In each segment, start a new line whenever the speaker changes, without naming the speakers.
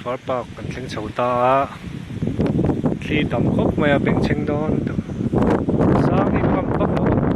Far park kan thleng chho ta a, thli tam khawp mai a bengchheng dawn tak sang hi ka ngam vak lo a.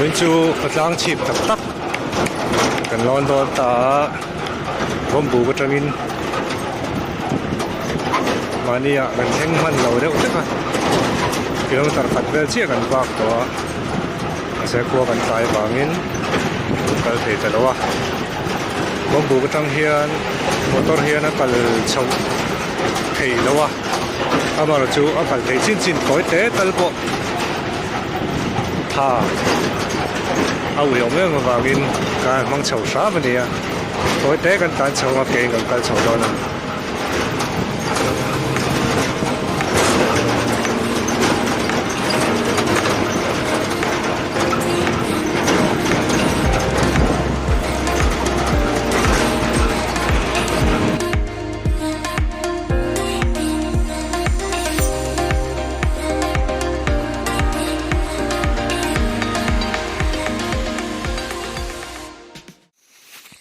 Vawiin chu khawtlang chhip tak tak kan lawn dawn ta a, bawmbuk atangin mahni ah kan thleng hman lo deuh vek a, kilometer khat vel chiah kan bak tawh a, mahse khua kan tlai avangin kan kal thei ta lo a, bawmbuk atang hian motor hian a kal chhoh theih loh a, amaherawhchu chu a kal theih chin chin tawi te tal pawh. Tha a uiawm em avangin ka hmang chho hram a ni a, tawi te kan tlan chho a keiin kan kal chho dawn a.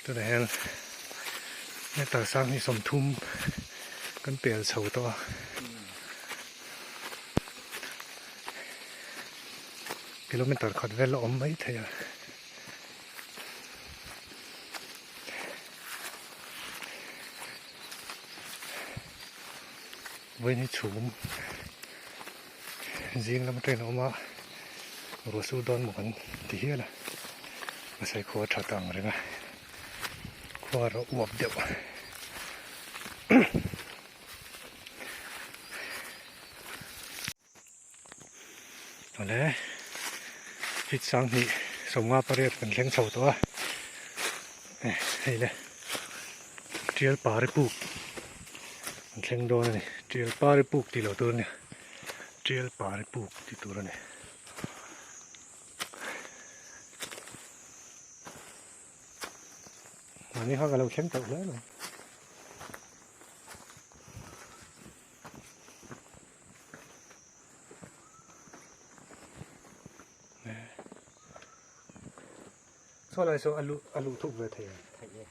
Tunah hian meter sanghnih sawmthum kan pel chho tawh a kilometer khat vel a awm mai thei a. Vawiin hi chhum zing lam atangin a awm a ruah sur dawn maw kan ti hial a mahse khua tha ta ang reng a khua erawh uap deuh awle feet sanghnih sawmnga pariat kan thleng chho tawh a hei le tial pari puk an thleng dawn a ni tial pari puk tih loh tur a ni tial pari puk tih tur a ni. Mahni kha ka lo thleng tawh hle mai. Saw lai saw a luh a luh thuk ve thei ang.
Theih e.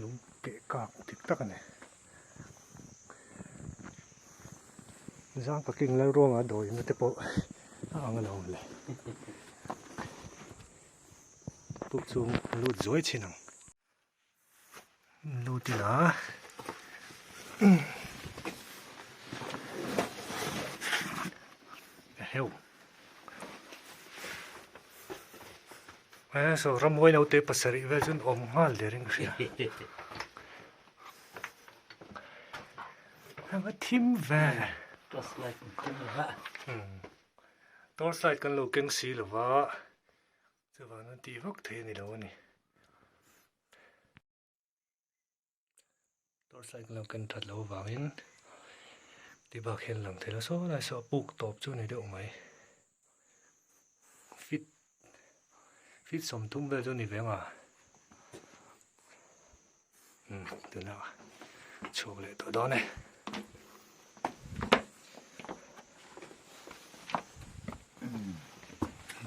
Lung keh kak dik tak a ni. Zang paking Lalruanga dawina te pawh a ang alawm le. Puk chhung lut zuai thin ang. Lut ila Eheu Eh saw ramhuai naute pasarih vel chuan awm nghal der in ka hria. Ava thim ve.
Torchlight kan keng lo va.
Torchlight kan lo keng si lo va. Chuvang an tih vak thei a ni lo a ni. Torchlight lo ken that loh avangin ti bak hian lang thei lo saw lai saw a puk tawp chu a ni deuh mai. Fit fit sawmthum vel chu a ni ve ang a. Umm tunah chhuak leh tawh dawn e.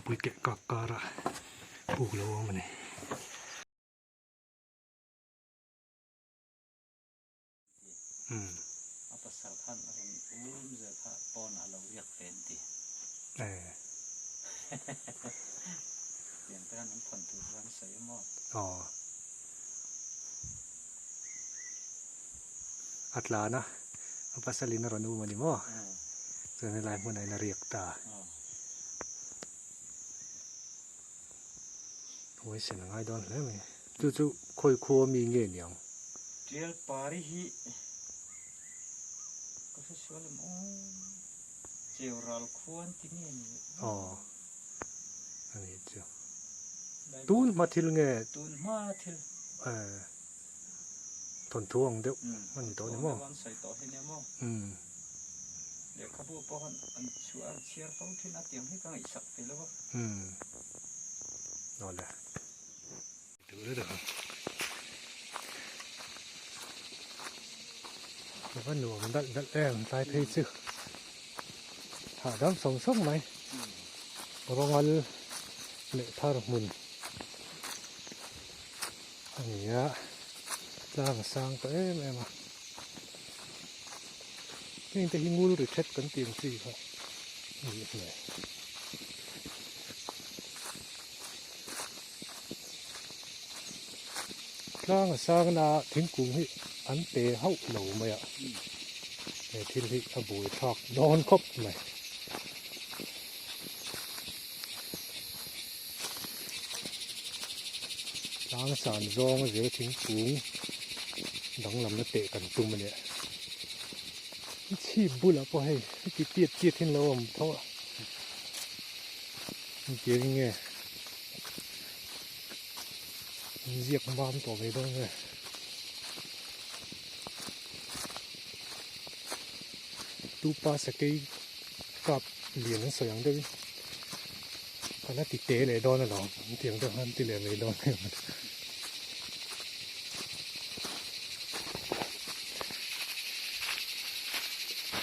Pui keh kak kar a puk lo awm a ni. Umm.
A pasal khan a rawn um zel kha pawnah a lo riak ve an ti.
Eh.
Tiang te khan an thawn tur khan sawi a maw?
Aw. A tlan a, a pasalin a rawn um a ni maw? Chuan helai hmunah hian a riak ta. Huaisen a ngai dawn hle mai. Chu chu khawi khua mi nge niang?
Tial pari hi ka hre sual em aw. Cheu ral khua an ti nge ni?
Aw a nih chu. Tun hma thil nge?
Tun hma thil.
Eh thawnthu ang deuh a ni tawh ni maw?
Thawnthu ang deuh an sawi tawh hi nia maw? Lehkhabu pawh an chhuah an chhiar fo thin a tiang hi ka ngaihsak ve lo a.
Awle. Duh deuh ang. A va nuam dalh dalh em tlai phei chu. Hahdam sawng sawng mai. Rawngal leh thar hmun a ni a. Tlang a sang tawh em em a. Heng te hi ngul ri thet kan tih ang chi kha a nih hmel. Tlang a sangna thingkung hi an pe hauh lo mai a, he thil hi a buaithlak dawn khawp mai. Tlang san zawng a zir thingkung danglamna teh kan tum a nia. Chhip bulah pawh hei heti tiat tiat hian lo awm tho a. Engtiang in nge an ziak mam tawh ve dawn nge. Tupa sakei kap lian an sawi ang deuhin ka la ti te leh dawn alawm engtiang deuh khan ti leh mai dawn em.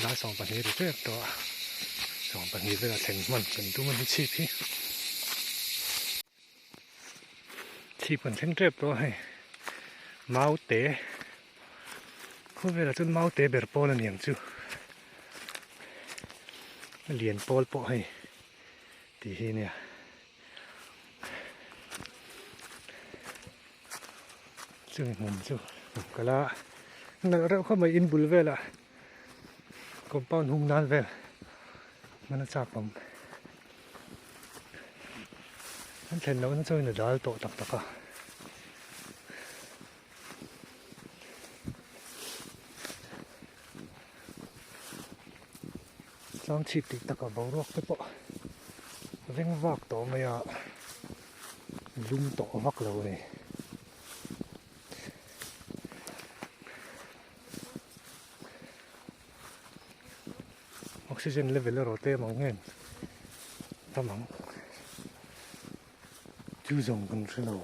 Lai 12 ri tep tawh a 12 velah thlen hman kan tum a ni chhip hi chhip kan thleng tep tawh a hei mau te khawvelah chuan mau te ber pawl a ni ang chu a lian pawl pawh hei tih hi nia. Chumi hmun chu kal a nalh reuh khawp mai in bul velah compound hung nan vel hman a chak awm an thlen lohna chuan a dal tawh tak tak a. Tlang chhip tih takah boruak te pawh veng vak tawh mai a lum tawh vak lo a ni. Oxygen level erawh tlem ang nge tam ang chu zawng kan hre lo.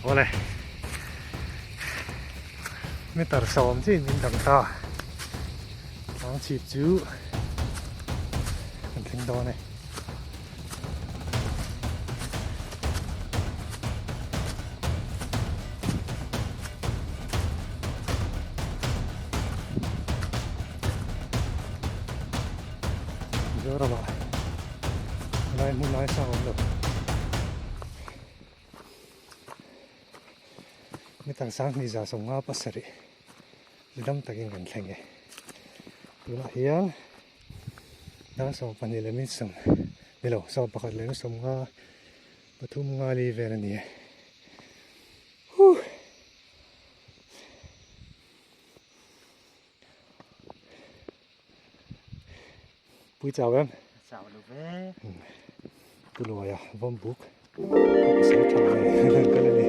Awle meter 10 chiin min dang ta tlang chhip chu kan thleng dawn e. Mizoramah lai hmun lai sang awm lo. Meter 2157 dam takin kan thleng e. Tunah hian dar 12 leh min sawm ni lo 11 leh min 50 pathum nga li vel a ni e. Huh. Pui chau em?
Chau lo ve.
Pu Luaia vawm buk ka pasal tha ve ka la ni.